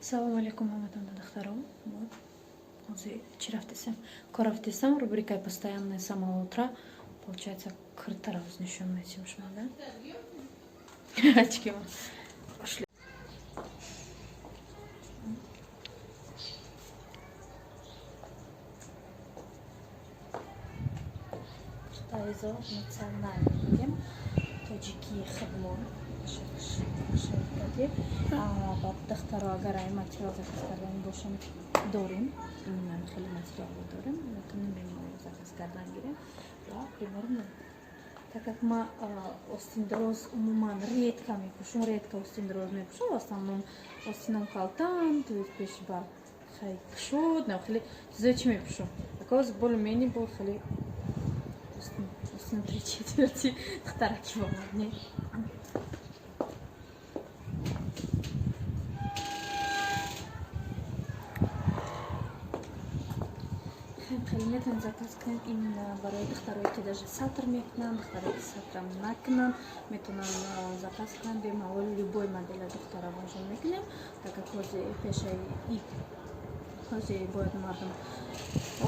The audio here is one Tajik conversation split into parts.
Салому алейкум ҳаматон, духтаро. Ҳозир чӣ рафтесам? Кор рафтесам, рубрикаи «Постоянное» с самого утра. Получается, киртара нишон метим шумо, да? Очки ма. Пошли. Киртаизо национальный мегем. Тоҷикии хидмон. Баъд, духтаро, агар ай материал заказ кардан бошем, дорем. Именно хеле материалҳо дорем, метавонем бемалол заказ кардан гирем. Ва примерно, так как ма остиндроз умуман редко мепӯшам, редко остиндроз мепӯшам, в основном остинам калтан, то есть пеши ба хай кушод, на хеле чизои чӣ мепӯшам. Такоз более-менее бо хеле остин три четверти духтараки бомад, не? Хеле метавонед заказ кунед. Ин барои духтарое, ки даже сатр мекунанд, духтарое, ки сатрам накунанд, метавонанд заказ кунанд бемалол. Любой модела, духтара, можем мекунем, так как ҳозир пешаи ид, ҳозир бояд мардум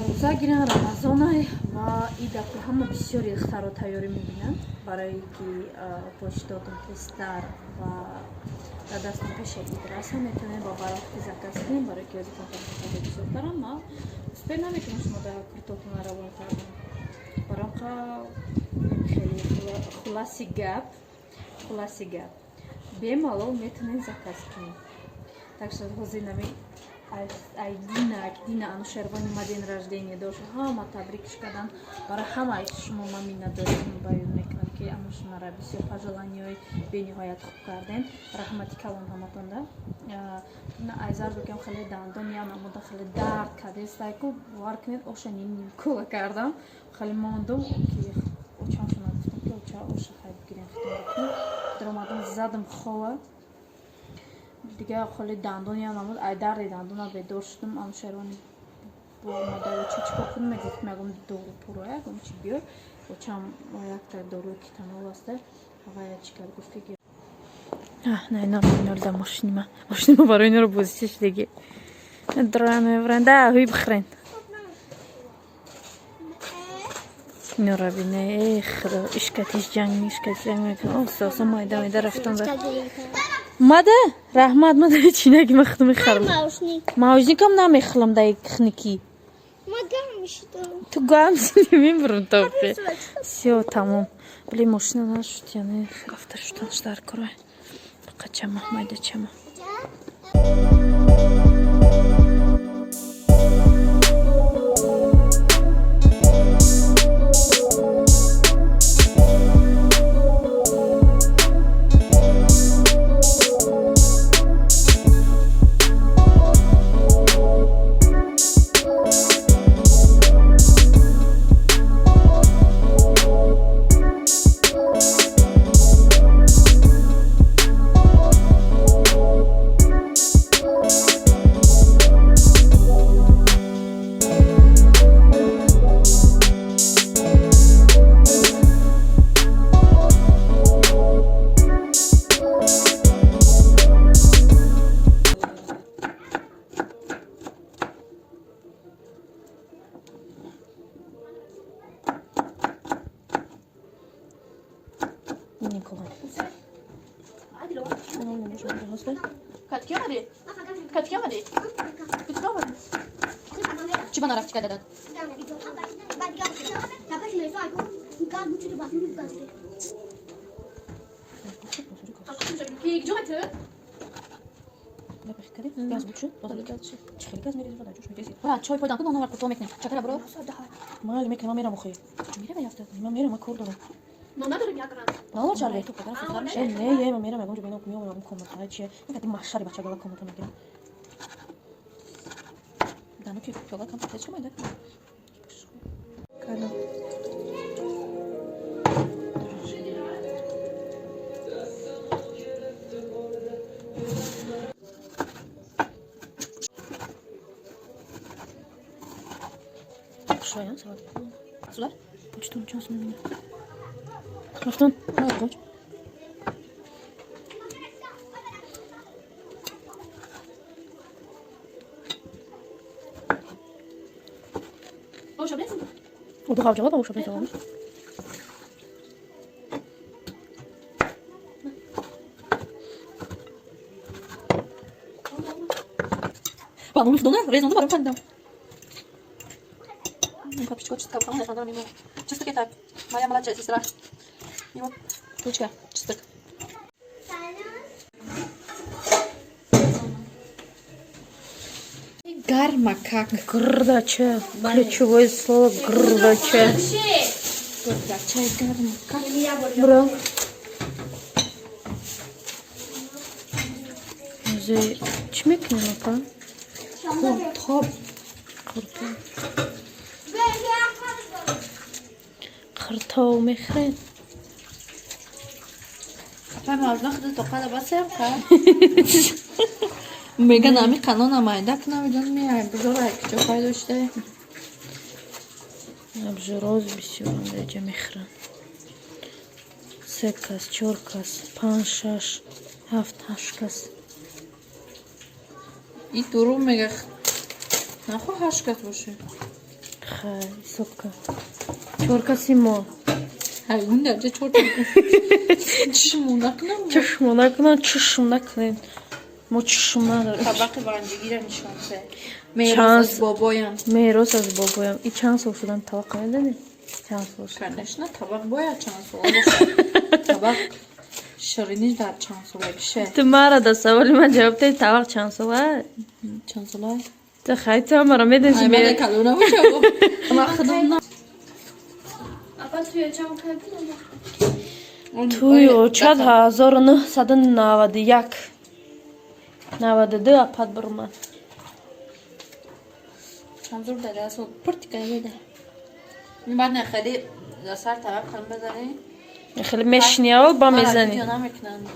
рӯза гиранд, Рамазонай ва идаку ҳама бисёри духтаро тайёрӣ мебинанд, барое ки почтотон тезтар ва дар дастон пешаи ид раса. Метавонед ба барвақти заказ кунем, барое ки ҳозир камтар бисёртарам ма успел наметавонам шумо дар куртотона равон кардан. Бароқа хеле хулоси гап, бемалол метавонед заказ кунед. Так что ҳозир нами ай дина Анушервони ма день рождения дошт, ҳама табрикш кардан. Барои ҳамаи шумо ман миннатдорӣ баён мекунам, ки Анушмара бисёр пожелания ҳои бениҳоят хуб кардем. Раҳмати калон ҳаматонда. Айзар бикам, хеле дандон я намуда, хеле дард кардестайку, бовар кунед, оша ним ним кола кардам, хеле мондум, ки очамшона гуфтам, ки оча, оша хай бигирем, хитон бикунем. Даромадам, задам хова, дига хеле дандон я намуд, ай дарди дандона бедор шудам. Анушервони бо омада, оча, чӣ кор кунем? Мегуфт, мегум дору пуро, ягом чи биёр. Очам якта дору китанол аста, ҳавая чӣ кард, гуфт, ки на инаро инор да мошинима, мошинима барои иноро бозича шудаги дроя мебаранд, да ҳуй бихӯрен. Инора бине, эй худо, ишкатиш ҷанг, ишкатиш ҷанг мекунад. Оста оста, майда майда рафтан. Да мада раҳмат, мада чӣ наги, ма худо мехарам. Маожникам намехӯрам дар хникӣ. Ту гам мебурам топе. Всё, тамом. Блин, мошина нашуд, яъне рафта шуданаш дар кора. Фақат чама, майда чама. Никола. Катки омадӣ? Катки омадӣ? Куҷо омадӣ? Чӣ ба нарафти кададад? Ки ҷо ту? Газ буд шуд? Чӣ хеле газ мерезӣ, ҷӯш метезӣ. Бра, чой пойдан кун, нонвар курто мекунем. Чакара бро. Майли мекунем, ман мерам охи. Мерава яфта. Ман мерам, ман кор дорам. Нон надорем як рам. Наовар чарбе. Ту падарам сохтар Э, мешавад. не, е, ман мерам, ягон ҷо бинам, меомам, ягон комната, чие. Ин маҳшари бачагала комната мегирам. Дану ки пиёла кам тез шумайда. Кардам. Хушроян салат. Судар? Почтун час мебинам. Рафтан. Қоч. Чисток это моя младшая сестра. Его дочка. Чисток. Гармакак. Грдача. Ключевое слово грдача. Гурдачаи гармакак. Бро. Зе чӣ мекунем, апа? Қуртоб. Қуртоб. Қиртов мехӯред? Апай мавзуна худу тоқада басем қа. Меган ами қанона майда кунам идон меай бузора кичо пайдо шуда. Абжуроз бисёр андаҷа мехӯранд. Се кас, чор кас, панҷ, шаш, ҳафт, ҳашт кас. И дуру мега нахо ҳашт кас боше. Хай, ҳисоб кун. Чор каси мо. Ҳай ун дарҷа чор чишмо накунам. Чашмо накунам, чашм накунед. Мо чашм надорем. Табақи ванҷигира нишон се. Мерос аз бобоям. Мерос аз бобоям. И чанд сол шудан табақ медонӣ? Чанд сол шуд? Конечно, табақ бояд чанд сола бошад. Табақ шириниш дар чанд солагише. Ту мара да саволи ман ҷавоб додӣ, табақ чанд сола? Чанд сола? Ту хай, ту ҳамаро медонӣ. Ай, ман калона бошам. Ман худам на. Туи очад 1991, 92 апад бурмад. Чанд зур дар асол пуртика меда. Баъд не хеле дар сар табақ калон бизанӣ. Хеле мешини аввал, ба мезанӣ. Видео намекунанд.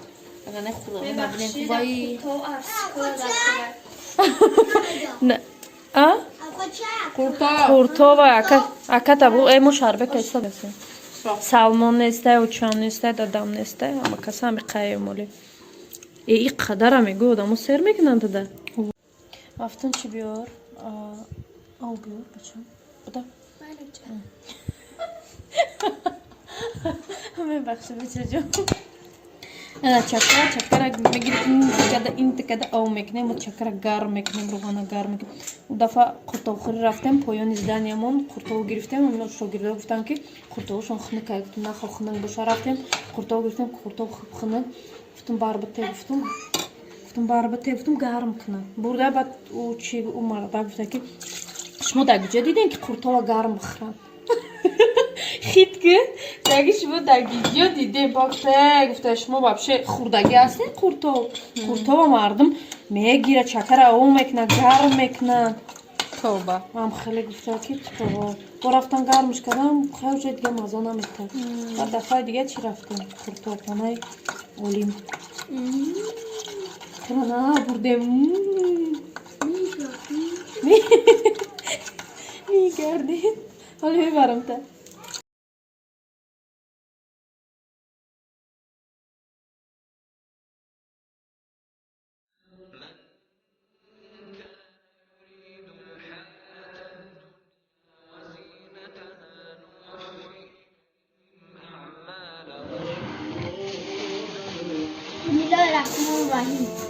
Агар не худо набинем вай. А? Қурто. Қуртова ака ака табу э мо шарбека ҳисоб кардем. Салмон нестай, учам нестай, дадам нестай, ҳама каса ҳами қайёмоли. Э и қадара мегӯ одамо сер мекунанд тада. Мафтун чӣ биёр? Об биёр, бачам. Буда. Мебахшид, бачаҷон. Ана чакара, чакара мегирӣ, ин тикада, ин тикада об мекунем, мо чакара гарм мекунем, рӯғана гарм мекунем. У дафъа қуртобхӯрӣ рафтем, поёни зданиямон қуртоб гирифтем, амино шогирдо гуфтанд, ки қуртобашон хунук ай. Гуфтум, нахо хунук боша. Рафтем, қуртоб гирифтем, қуртоб хуб хунук. Гуфтум, барбате, гуфтум, гуфтум, барбате, гуфтум, гарм кунам. Бурда, баъд ӯ чи, ӯ мардак гуфта, ки шумо дар куҷо дидем, ки қуртова гарм бихӯранд? Хит ки таги шумо дар видео дидем, бакте гуфта, шумо вообще хурдагӣ ҳастед? Қуртов, қуртова мардум мегира, чакара об мекунад, гарм мекунад. Тавба. Ман хеле гуфта, ки това бо рафтам, гармш кардам, хай, уже дига мазо наметад. Баъд дафъаи дига чӣ рафтем, қуртобхонаи Олим на бурдем, мегардем, ҳоло мебарам та.